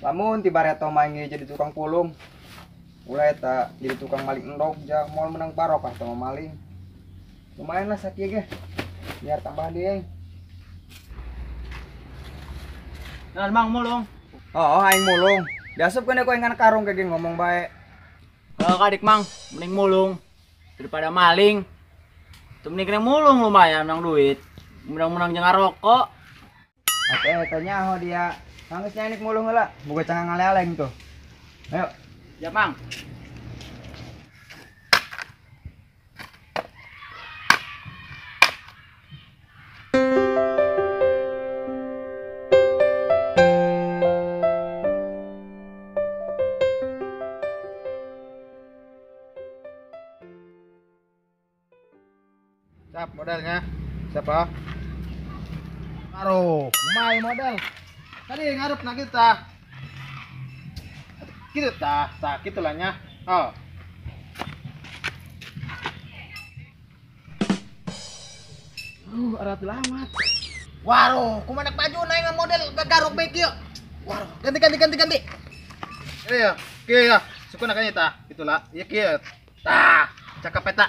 Lamun ti bareto main jadi tukang pulung. Ulah eta jadi tukang maling endog ja moal menang barokah teh maling. Lumayan lah sakieu ge. Biar tambah deui. Nah, Mang mulung. Oh, aing mulung. Diasupkeun ku aing kana karung ge ngomong bae. Kalau kadik Mang, mending mulung daripada maling. Tuh mending kena mulung lumayan menang duit. Menang-menang jangan rokok. Atuh eta nyaho dia. Mangges nyanik mulung heula, boga cangang ngale-aleng tuh. Ayo. Ya, Mang. Siap modelnya. Siapa? Taruh, main model. Tadi ngarep na kita. Gitu tah, tah gitu lah nya. Oh. Erat amat. Waduh, kumaha baju naik model gagaruk bae kieu. Waduh, ganti ganti ganti ganti. Ini ya, kieu ya. Sukuna kayaknya tah, itulah. Ieu kieu. Tah, cakep eta.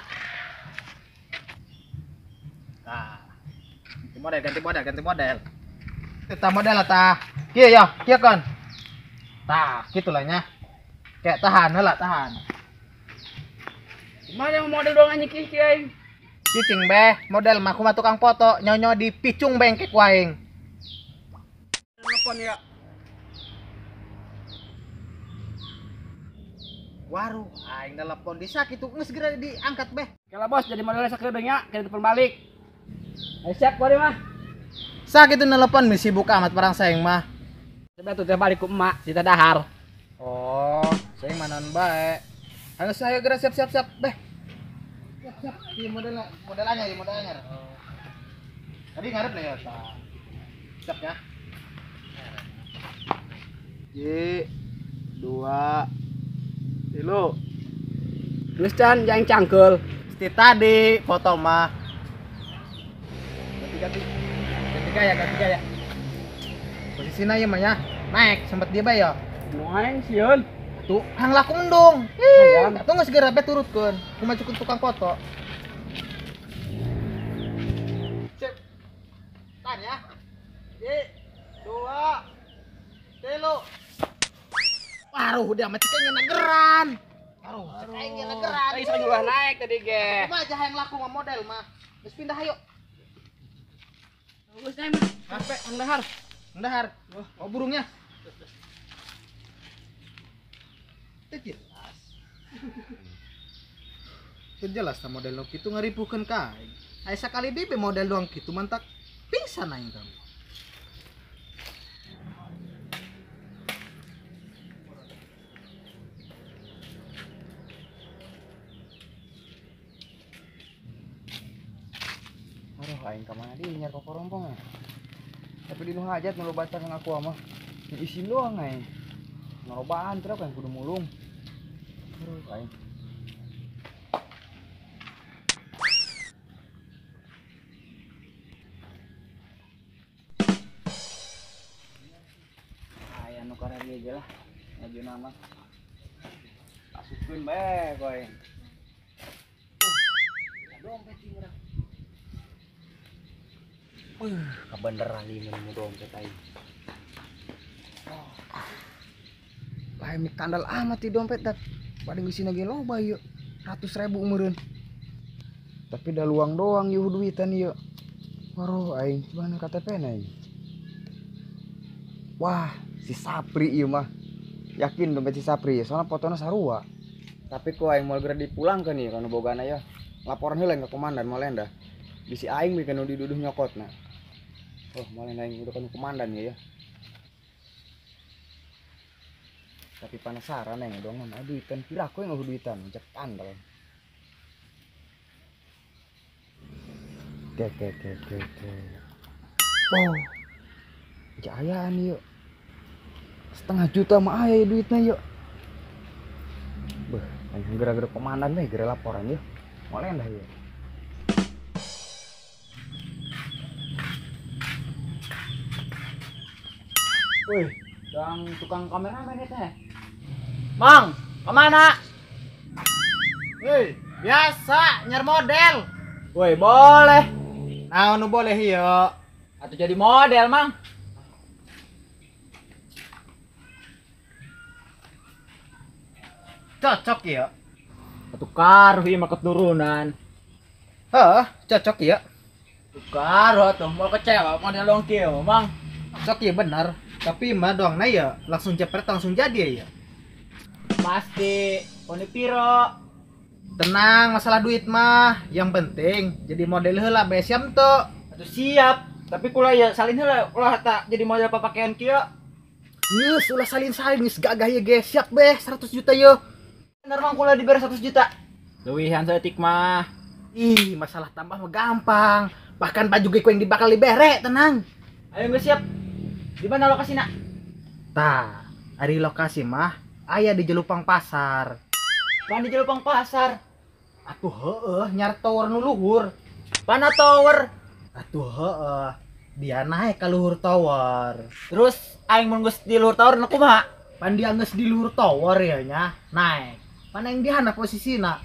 Tah. Ganti model, ganti model, ganti model. Kita model tah. Kieu ya, kieu kan. Tah, gitulah nya. Kayak tahan heula, tahan. Kumaha yang model doang anjing kieu aing. Cicing beh, model mah kumaha tukang foto, nyonyo di picung bengkek waing. Telepon ya. Waruh, aing telepon bisa kitu geus segera diangkat beh. Kela bos jadi modelnya sakedeung nya, kena telepon balik. Ayo siap kuari mah. Sakitu nelepon misi sibuk amat perang saing mah. Coba tuh teh balik ku emak, sita dahar. Oh, saing manon bae. Ayo saya geura siap siap siap beh. Siap siap di model modelannya di modelnya. Oh. Tadi ngarep lah ya ta. Siap ya. J 2 3. Geus can yang cangkeul. Sti tadi foto mah. Ganti. Ganti gaya, ganti gaya. Posisinya ieu mah ya. Naik sempet dia bae ya. Naik sieun. Tuh, hang laku mendung. Ih, atuh geus segera bae turutkeun. Kumaha cukup tukang foto. Sip. Tan ya. 1 2 3. Waruh, dia mah cek ngenegeran. Waruh, cek aing ngenegeran. Ai ulah naik tadi ge. Kumaha aja hayang laku mah model mah. Geus pindah ayo. Geus naik mah. Sampai dahar. Dahar. Oh, burungnya. Itu jelas. Itu jelas ta model nu kitu ngaripukeun ka aing. Aya sakali deui model doang kitu mantak pingsan aing kamu. Aduh, aing ka mana deui nyar kokorompong ya. Tapi di nu hajat nu loba can ngaku mah. Diisin doang aing. Ngerobaan terus yang kudu mulung. Aduh, aing. Aya nu kararieu ge lah. Ngaju nama. Asupkeun bae koe. Dompet ieu urang. Kebeneran ieu mun dompet aing. Lain kandal amat di dompet dak. Paling isina ge loba ieu. 100.000 meureun. Tapi da luang doang ieu duitan ieu. Waruh aing mana KTP na aing. Wah, si Sapri ieu mah. Yakin dompet si Sapri ya, soalnya fotona sarua. Tapi ku aing moal geura dipulangkeun ieu kana bogana ya. Laporan heula ka komandan moal endah. Bisi aing we kana diduduh nyokotna. Oh, moal aing udah kana komandan ya. Tapi penasaran yang dongan aya duitan piraku yang duitan cek kandel. Ke. Oh. Jayaan yuk. 0,5 juta mah aya duitnya yuk. Beuh, aing gara-gara komandan we gara laporan yuk. Moal endah yuk. Wih, dang tukang kameramen eta. Mang, kemana? Hei, biasa nyar model. Woi, boleh. Nah, nu boleh ieu. Atuh jadi model, Mang. Cocok ya. Atuh karuh ieu mah keturunan. Heuh, cocok ya. Atuh karuh atuh moal kecewa model dong kieu, Mang. Cocok ya bener. Tapi mah doangna ya langsung jepret langsung jadi ya. Pasti, poni piro. Tenang masalah duit mah, yang penting jadi model heula bae siam teu. Atuh siap, tapi kula ya salin heula ulah tak jadi model papakaian kieu. Geus ulah salin-salin geus gagah ye ge, siap beh 100 juta ye. Bener Mang kula dibere 100 juta. Leuwihan saeutik mah. Ih, masalah tambah mah gampang. Bahkan baju ge ku yang dibakal dibere, tenang. Ayo geus siap. Di mana lokasina? Tah, ari lokasi mah aya di Jelupang Pasar. Pan di Jelupang Pasar. Atuh heueuh nyar tower nu luhur. Pana tower? Atuh heueuh, dia naik ka luhur tower. Terus aing mun geus di luhur tower nu kumaha? Pan dia geus di luhur tower ya nya, naik. Pan aing di hana posisina.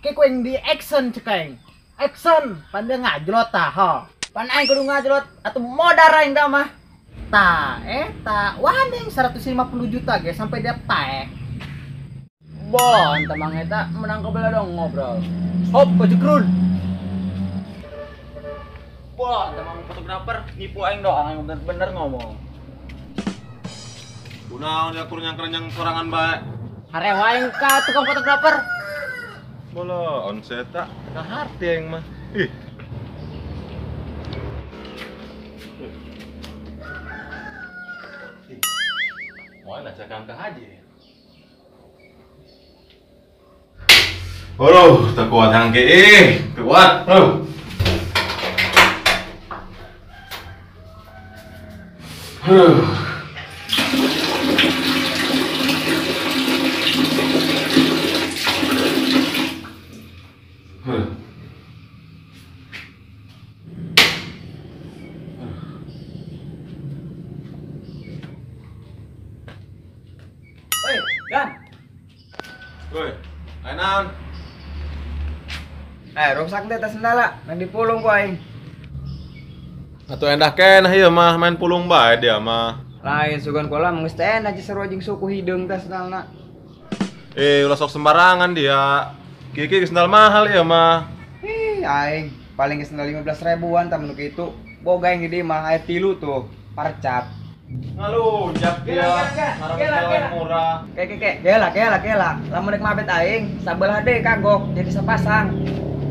Ke ku aing di action cek aing. Action, pan dia ngajlot tah ho. Pan aing kudu ngajlot atuh modar aing da mah. Tah, eta wah 150 juta ge sampai dia paeh. Bon, temang eta menang kebelah dong ngobrol. Hop, kejekrun. Bon, temang fotografer nipu aing doang, aing bener-bener ngomong. Kunaon dia kerenyang-kerenyang sorangan bae. Harewa aing ka tukang fotografer. Bola, on seta ka harti aing mah. Ih. Mana cakang ke haji? Oh, tak kuat hangke, kuat. Oh. Woi, Dan. Woi, ayo naon? Rusak teh tas sendala, nang dipulung ku aing. Atuh endah keneh ieu mah main pulung bae dia mah. Lain sugan kula mah geus teh enak sarua jeung suku hideung tas sendalna. Ulah sok sembarangan dia. Kieu-kieu geus sendal mahal ieu mah. Ih, aing paling geus sendal 15 ribuan tah mun kitu. Boga aing di mah aya 3 tuh, parcap. Ngalunjak dia. Ngarang murah. Ke kela. Lamun rek mabet aing, sabelah deui kagok jadi sapasang.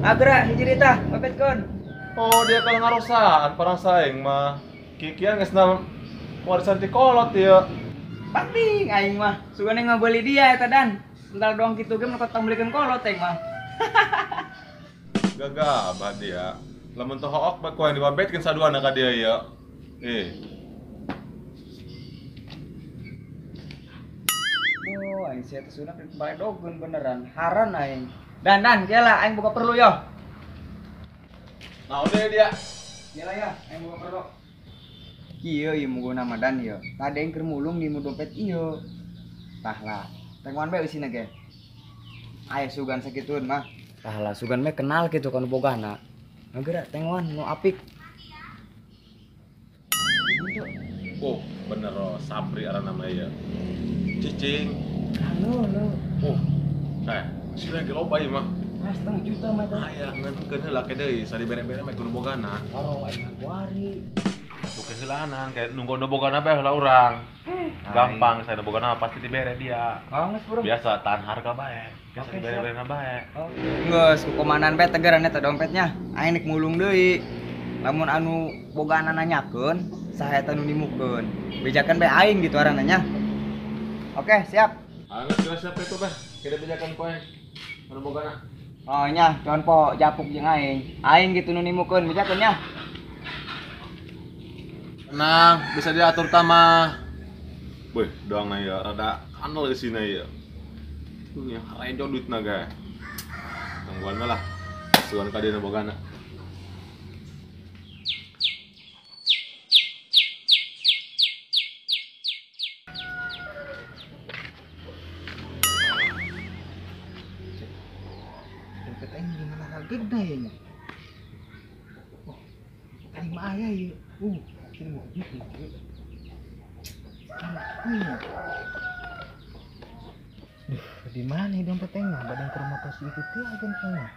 Agra hiji deui tah, mabetkeun. Oh, dia kalau ngarosaan parang saing mah. Kikian geus warisan ti kolot ieu. Penting aing mah. Sugane ngabeli dia eta Dan. Sendal doang kitu ge mun tong belikeun kolot aing mah. Gagabah dia. Lamun teu hook bae ku aing dibabetkeun saduana ka dia ieu. Oh, aing sia teh sunah balik dogeun beneran. Haran aing. Dan kela aing buka perlu yo. Nah, udah dia. Kela ya, aing buka perlu. Kieu ieu muguna mah Dan ieu. Tadi aing keur mulung di dompet ieu. Tah lah, tengoan bae eusina ge. Aya sugan sakitueun mah. Tah lah, sugan mah kenal kitu ka nu bogana. Geura tengoan nu apik. Oh, bener oh, Sapri aranna mah ieu. Cicing. Halo, lo. Oh. Si lagi loba ieu mah. Ah, 0,5 juta mah teh. Aya ngeunkeun heula ke deui, sari bere-bere mah kudu bogana. Oh, aing kuari. Atuh keheulaanan kayak nunggu nu bogana bae heula urang. Gampang saya nu bogana pasti dibere dia. Geus bro. Biasa tahan harga bae. Biasa dibere-berena bae. Geus kukomanan bae tegeran eta dompetnya. Aing nek mulung deui. Lamun anu bogana nanyakeun, saha eta nu nimukeun. Bejakeun bae aing gitu arananya. Oke, siap. Anggeus geura siap itu bah. Kita bejakan ku aing. Anu bogana. Oh nya, cuan po japuk jeung aing. Aing gitu nu nimukeun bejakeun nya. Tenang, bisa diatur tama. Weh, doang na ya, rada kanal isina ya. Tuh ya, rejo duitna ge. Tungguan lah. Sugan ka dieu bogana. Dompet aing di mana ragegna ya nya? Oh, aing mah aya ieu. Ini mau gitu. Duh, di mana dompet aing mah? Badan ke rumah tos itu teh agan aing.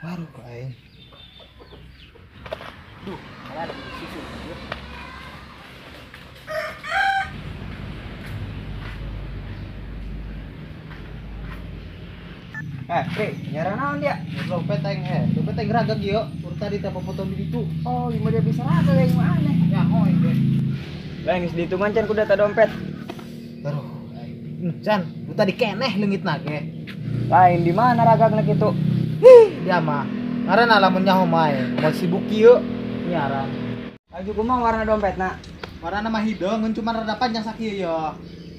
Waduh, kok aing. Duh, malah ada susu. Pri, nyara naon dia? Dompet aing he. Dompet aing ragag ieu. Urut tadi teh foto di ditu. Oh, ieu dia bisa ragag aing mah aneh. Ya, hoy ge. Lah geus dihitungan can ku data dompet. Aduh, aing. Can, ku tadi keneh leungitna ge. Lain di mana ragagna kitu? Hih, dia mah. Ngaranna lamun nyaho mah aing. Moal sibuk kieu nyaran. Laju kumaha warna dompetna? Warna mah hideung, ngan cuma rada panjang sakieu ya.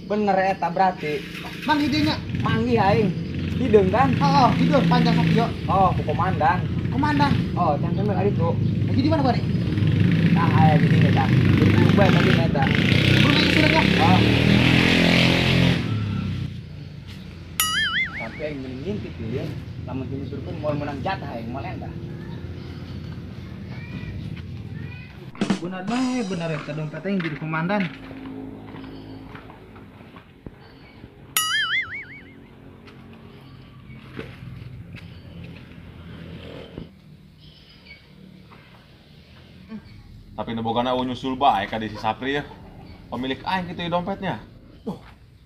Bener eta berarti. Mang hideunya? Manggih aing. Hideung kan? Oh, hideung panjang sakieu. Oh, ku komandan. Komandan. Oh, can sampe ka ditu. Lagi di mana bari? Tah aya di dinya tah. Buru-buru bae tadi eta. Buru aing suratnya. Oh. Tapi aing mending ngintip ieu. Lamun dinuturkeun moal meunang jatah aing moal endah. Benar bae, benar eta dompet aing jadi komandan. Tapi nu bogana eueuh nyusul bae ka di si Sapri ya. Pemilik aing kitu ieu dompetnya. Duh.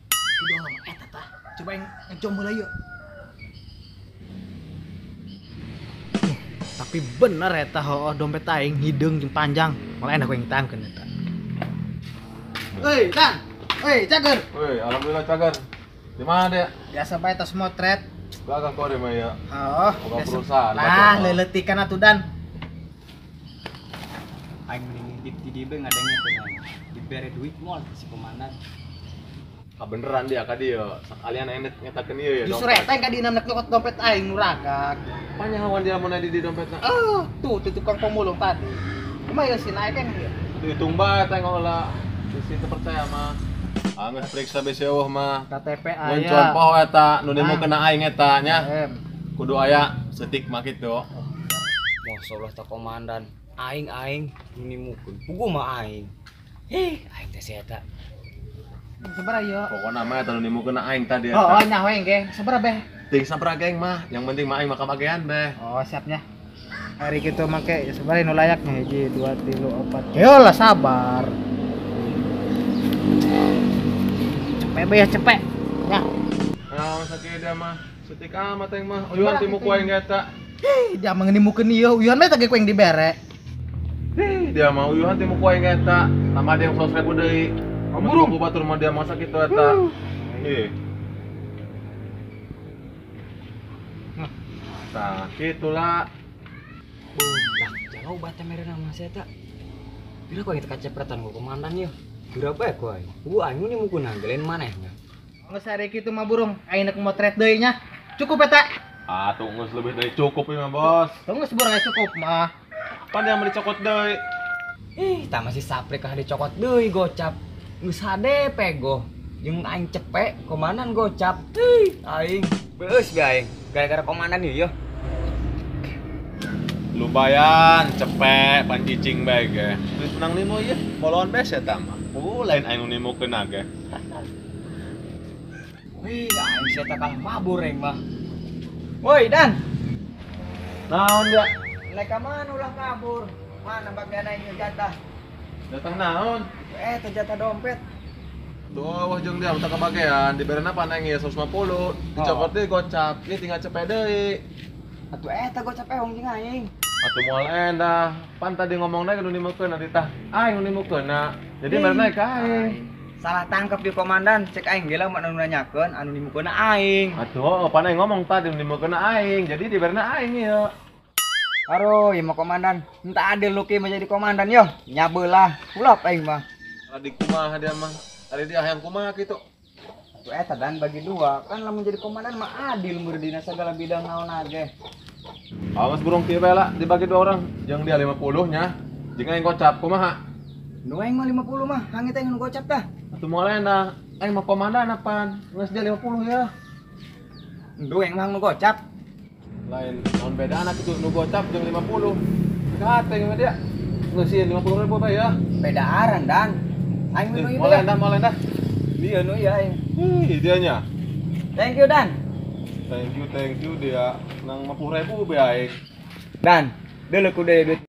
Hideung mah eta tah. Coba aing ngecom heula ieu. Tapi bener eta heuh dompet aing hideung jeung panjang. Malah enak ku aing tangkeun eta. Euy, Dan. Euy, cager. Euy, alhamdulillah cager. Di mana dia? Biasa bae tos motret. Gagah kau mah ya. Heuh, boga perusahaan. Lah, leuletikan atuh Dan. Aing mending ngintip di dieu bae ngadengekeun aing. Dibere duit moal si komandan. Ka beneran dia ka dieu. Sakalian aing ngetakeun ieu ya. Justru eta aing ka dina nyokot dompet aing nu ragag. Panyahoan dia mun di dompetna. Oh, tuh tuh tukang pemulung tadi. Kumaha ieu si naik kan ieu? Dihitung bae teh ngolah. Sisi teu percaya mah. Anggeus periksa besi eueuh mah. KTP aya. Mun cuan poho eta nu nemu kena aing eta nya. Kudu aya setik mah kitu. Masyaallah ta komandan. Aing nu nimukeun. Puguh mah aing. Hih, aing teh si eta. Sabaraha ieu? Pokona mah eta nu nimukeun aing tadi eta. Oh, nyaho aing ge. Sabaraha beh? Ting sabaraha geng mah, yang penting mah aing mah kabagean beh. Oh, siapnya. Hari kitu make ya sabaraha nu layak nih 1 2 3 4. Yo lah sabar. Cepet beh ya cepet. Ya. Nah, sakieu dia mah. Setik amat aing mah. Uyuhan timu ku aing eta. Hih, dia mah nimukeun ieu. Uyuhan mah teh ge ku aing dibere. Hih, dia mah uyuhan timu ku aing eta. Tambah dia yang 100.000 deui. Burung ku batur mah dia masak kitu eta. Ih. Tah, kitu lah. Lah, jauh bae teh merena mah si eta. Pira ku aing teh kacepretan ku komandan ieu. Pira bae ku aing. Ku aing nu nimukeun gelen manehna. Geus hari kitu mah burung, aing nek motret deui nya. Cukup eta. Ah, tuh geus lebih dari cukup ieu mah, Bos. Tuh geus burung cukup mah. Pan dia mah dicokot deui. Ih, tah masih Sapri kah dicokot deui gocap. Geus hade pego. Jeung aing cepek komandan gocap. Ih, aing beus be aing. Gara-gara komandan ieu. Lumayan cepek pan cicing bae ge. Geus menang limo ieu, moloan bes eta mah. Lain aing nu nimukeun ge. Wih, aing si eta kalah mabur aing mah. Woi, Dan. Naon dia? Naik ka mana ulah kabur? Mana bagian aing jatah? Jatah naon? Teh jatah dompet. Tuh, wah jeung dia minta kebagian, diberena pan aing ieu 150, dicokot deui gocap, ieu tinggal cepet deui. Atuh eta gocap ehong jeung aing. Atuh moal endah, pan tadi ngomongna nu nimukeun nanti tah. Aing nu nimukeun na. Jadi merena ka aing. Salah tangkap di komandan, cek aing gila mah anu nanyakeun anu nimukeun aing. Atuh, pan aing ngomong tadi nu nimukeun aing, jadi diberna aing ieu. Aduh, ieu mah komandan, entah adil lu ki menjadi komandan yo. Nyabelah, kulap aing mah. Adi kumaha dia mah? Ari dia hayang kumaha kitu? Atuh eta dan bagi dua, kan lamun jadi komandan mah adil meureun dina segala bidang naon ge. Awas burung kieu bae lah, dibagi dua orang. Jeung dia 50 nya, jeung aing gocap kumaha? Nu aing mah 50 mah, hangit aing nu gocap tah. Atuh moal enak, aing mah komandan apaan? Geus dia 50 ya. Nu aing mah nu gocap. Lain naon bedana kitu nu gocap jeung 50. Kate mah dia. Geus ieu 50.000 bae ya. Bedaaran dan. Aing nu ieu. Moal enak, moal enak. Dia nu ieu aing. Ih, dia nya. Thank you Dan. Thank you dia nang 50.000 bae aing. Dan, deuleu ku deui duit.